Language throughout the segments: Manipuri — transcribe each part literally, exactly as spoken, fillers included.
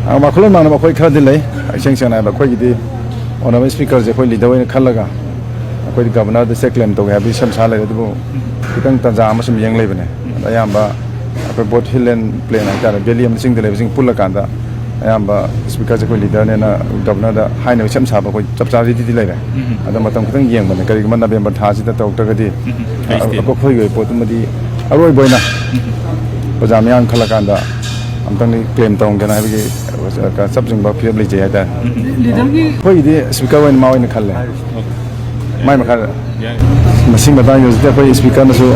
ꯑ, ꯋꯥꯈꯜꯂꯣꯟ ꯃꯥꯟꯅꯕ ꯑꯩꯈꯣꯏ ꯈꯔꯗꯤ ꯂꯩ꯫ ꯏꯁꯦꯡ ꯁꯦꯡꯅ ꯍꯥꯏꯕꯗ, ꯑꯩꯈꯣꯏꯒꯤꯗꯤ honourable speakerꯁꯦ ꯑꯩꯈꯣꯏ leader ꯑꯣꯏꯅ ꯈꯜꯂꯒ ꯑꯩꯈꯣꯏꯗꯤ governorꯗ ꯁꯦ claim ꯇꯧꯒꯦ ꯍꯥꯏꯕꯒꯤ ꯁꯦꯝ ꯁꯥ ꯂꯩꯔꯦ꯫ ꯑꯗꯨꯕꯨ ꯈꯤꯇꯪ ꯇꯥꯟꯖꯥ ꯑꯃ ꯁꯨꯝ ꯌꯦꯡ ꯂꯩꯕꯅꯦ꯫ ꯑꯗ ꯑꯌꯥꯝꯕ ꯑꯩꯈꯣꯏ both hill and plain ꯍꯥꯏꯇꯥꯔꯦ, valley ꯑꯃ ꯆꯤꯡꯗ ꯂꯩꯕꯁꯤꯡ ꯄꯨꯜꯂꯀꯥꯟꯗ ꯑꯌꯥꯝꯕ speakerꯁꯦ ꯑꯩꯈꯣꯏ leaderꯅꯦꯅ governorꯗ ꯍꯥꯏꯅꯕ ꯁꯦꯝ ꯁꯥꯕ ꯑꯩꯈꯣꯏ ꯆꯞ ꯆꯥꯕꯤꯗꯤ ꯂꯩꯔꯦ꯫ ꯑꯗꯣ ꯃꯇꯝ ꯈꯤꯇꯪ ꯌꯦꯡꯕꯅꯦ, ꯀꯔꯤꯒꯨꯝꯕ November ꯊꯥꯁꯤꯗ ꯇꯧꯔꯛꯇ꯭ꯔꯒꯗꯤ ꯑꯩꯈꯣꯏꯒꯤ ꯑꯣꯏꯕ ꯄꯣꯠꯇꯨꯃꯗꯤ ꯑꯔꯣꯏꯕ ꯑꯣꯏꯅ ꯄ꯭ꯔꯖꯥ ꯃꯤꯌꯥꯝ ꯈꯜꯂꯀꯥꯟꯗ ꯑꯝꯇꯪꯗꯤ claim ꯇꯧꯔꯝꯒꯦꯅ ꯍꯥꯏꯕꯒꯤ ꯆꯞ ꯆꯤꯡꯕ ꯐꯤꯔꯦꯞ ꯂꯩꯖꯩ ꯍꯥꯏꯇꯥꯔꯦ꯫ Leaderꯒꯤ ꯑꯩꯈꯣꯏꯒꯤꯗꯤ speaker ꯑꯣꯏꯅ ꯃꯥ ꯑꯣꯏꯅ ꯈꯜꯂꯦ꯫ ꯃꯥꯏ ꯃꯈꯥꯗ ꯃꯁꯤꯡ ꯃꯇꯥꯡꯒꯤ ꯍꯧꯖꯤꯛꯇꯤ ꯑꯩꯈꯣꯏ speakerꯅꯁꯨ,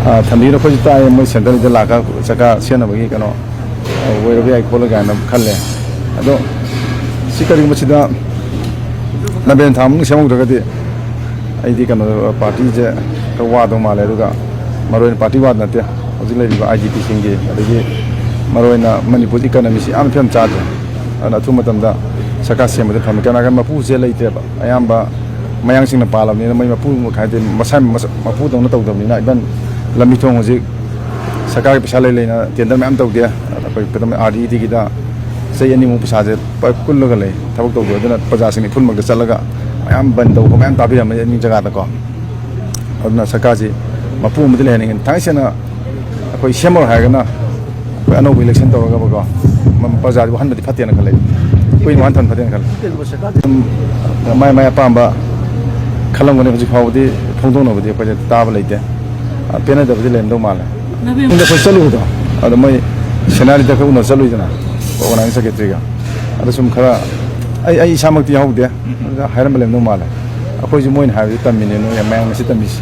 ꯑ, ꯊꯝꯕꯤꯔ ꯑꯩꯈꯣꯏꯁꯨ ꯇꯥꯏꯌꯦ, ꯃꯣꯏ centreꯗ ꯂꯥꯛꯀ ꯆꯀꯥ ꯁꯦꯝꯅꯕꯒꯤ ꯀꯩꯅꯣ, ꯑ, ꯑꯣꯏꯔꯕ ꯌꯥꯏ ꯈꯣꯠꯂ ꯀꯥꯏꯅ ꯈꯜꯂꯦ꯫ ꯑꯗꯣ ꯁꯤ ꯀꯔꯤꯒꯨꯝꯕ ꯁꯤꯗ ꯂꯝꯕꯦꯟ ꯊꯥ ꯃꯅꯨꯡ ꯁꯦꯝꯍꯧꯗ꯭ꯔꯒꯗꯤ ꯑꯩꯗꯤ ꯀꯩꯅꯣ, partyꯁꯦ ꯈꯔ ꯋꯥꯗꯧ ꯃꯥꯜꯂꯦ꯫ ꯑꯗꯨꯒ ꯃꯔꯨ ꯑꯣꯏꯅ party ꯋꯥꯗ ꯅꯠꯇꯦ, ꯍꯧꯖꯤꯛ ꯂꯩꯔꯤꯕ IDPꯁꯤꯡꯒꯤ, ꯑꯗꯒꯤ ꯃꯔꯨ ꯑꯣꯏꯅ ꯃꯅꯤꯄꯨꯔ economyꯁꯤ ꯌꯥꯝꯅ ꯐꯤꯕꯝ ꯆꯥꯗ꯭ꯔꯦ꯫ ꯑꯗꯨꯅ ꯑꯊꯨꯕ ꯃꯇꯝꯗ ꯁꯔꯀꯥꯔ ꯁꯦꯝꯕꯗꯤ ꯐꯅꯤ꯫ ꯀꯅꯥꯒꯨꯝꯕ ꯃꯄꯨꯁꯦ ꯂꯩꯇ꯭ꯔꯦꯕ꯫ ꯑꯌꯥꯝꯕ ꯃꯌꯥꯡꯁꯤꯡꯅ ꯄꯥꯜꯂꯕꯅꯤꯅ ꯃꯣꯏ ꯃꯄꯨ ꯍꯥꯏꯗꯤ ꯃꯁꯥ ꯃꯁꯥ ꯃꯄꯨꯗꯧꯅ ꯇꯧꯗꯕꯅꯤꯅ, even ꯂꯝꯕꯤ ꯊꯣꯡ ꯍꯧꯖꯤꯛ ꯁꯔꯀꯥꯔꯒꯤ ꯄꯩꯁꯥ ꯂꯩ ꯂꯩꯅ tender ꯃꯌꯥꯝ ꯇꯧꯗꯦ꯫ ꯑꯩꯈꯣꯏ ꯀꯩꯅꯣ, RDDꯒꯤꯗ ꯆꯍꯤ ꯑꯅꯤꯃꯨꯛ ꯄꯩꯁꯥꯁꯦ ꯄ-, ꯄꯨꯜꯂꯒ ꯂꯩ, ꯊꯕꯛ ꯇꯧꯗꯦ꯫ ꯑꯗꯨꯅ ꯄ꯭ꯔꯖꯥꯁꯤꯡ ꯏꯐꯨꯟꯃꯛꯇ ꯆꯠꯂꯒ ꯃꯌꯥꯝ ꯕꯟ ꯇꯧꯕ ꯃꯌꯥꯝ ꯇꯥꯕꯤꯔꯝꯃꯅꯤ ꯑꯅꯤ ꯖꯒꯥꯗꯀꯣ꯫ ꯑꯗꯨꯅ ꯁꯔꯀꯥꯔꯁꯤ ꯃꯄꯨ ꯑꯃꯗꯤ ꯂꯩꯍꯟꯅꯤꯡꯉꯤ꯫ ꯊꯥꯡꯉꯩ ꯁꯦꯡꯅ ꯑꯩꯈꯣꯏ ꯁꯦꯝꯃꯔꯣꯏ ꯍꯥꯏꯔꯒꯅ ꯑꯩꯈꯣꯏ ꯑꯅꯧꯕ election ꯇꯧꯔꯒꯕꯀꯣ, ꯃ-, ꯄ꯭ꯔꯖꯥꯁꯤꯕꯨ ꯍꯟꯕꯗꯤ ꯐꯠꯇꯦꯅ ꯈꯜꯂꯦ꯫ ꯀꯨꯏꯅ ꯋꯥꯍꯟ ꯊꯝꯕ ꯐꯠꯇꯦꯅ ꯈꯜꯂꯦ꯫ ꯑꯗꯨꯝ ꯃꯥꯏ ꯃꯥꯏ ꯑꯄꯥꯝꯕ ꯈꯜꯂꯝꯒꯅꯤ꯫ ꯍꯧꯖꯤꯛ ꯐꯥꯎꯕꯗꯤ ꯐꯣꯡꯗꯣꯛꯅꯕꯗꯤ ꯑꯩꯈꯣꯏꯗ ꯇꯥꯕ ꯂꯩꯇꯦ꯫ ꯑ, ꯄꯦꯟꯅꯗꯕꯗꯤ ꯂꯩꯔꯝꯗꯧ ꯃꯥꯜꯂꯦ꯫ ꯅꯕꯦꯝ- ꯈꯪꯗꯦ, ꯑꯩꯈꯣꯏ ꯆꯠꯂꯨꯕꯗꯣ, ꯑꯗꯣ ꯃꯣꯏ ꯁꯦꯅꯥꯔꯤꯗ ꯈꯔ ꯎꯅ ꯆꯠꯂꯨꯏꯗꯅ, organizing secretaryꯒ꯫ ꯑꯗ ꯁꯨꯝ ꯈꯔ ꯑꯩ, ꯑꯩ ꯏꯁꯥꯃꯛꯇꯤ ꯌꯥꯎꯍꯧꯗꯦ꯫ ꯑꯗꯨꯗ ꯍꯥꯏꯔꯝꯕ ꯂꯩꯔꯝꯗꯧ ꯃꯥꯜꯂꯦ꯫ ꯑꯩꯈꯣꯏꯁꯨ ꯃꯣꯏꯅ ꯍꯥꯏꯕꯗꯤ ꯇꯝꯃꯤꯅꯦ, ꯅꯣꯏ ꯃꯌꯥꯝ ꯉꯁꯤ ꯇꯝꯃꯤꯁꯤ꯫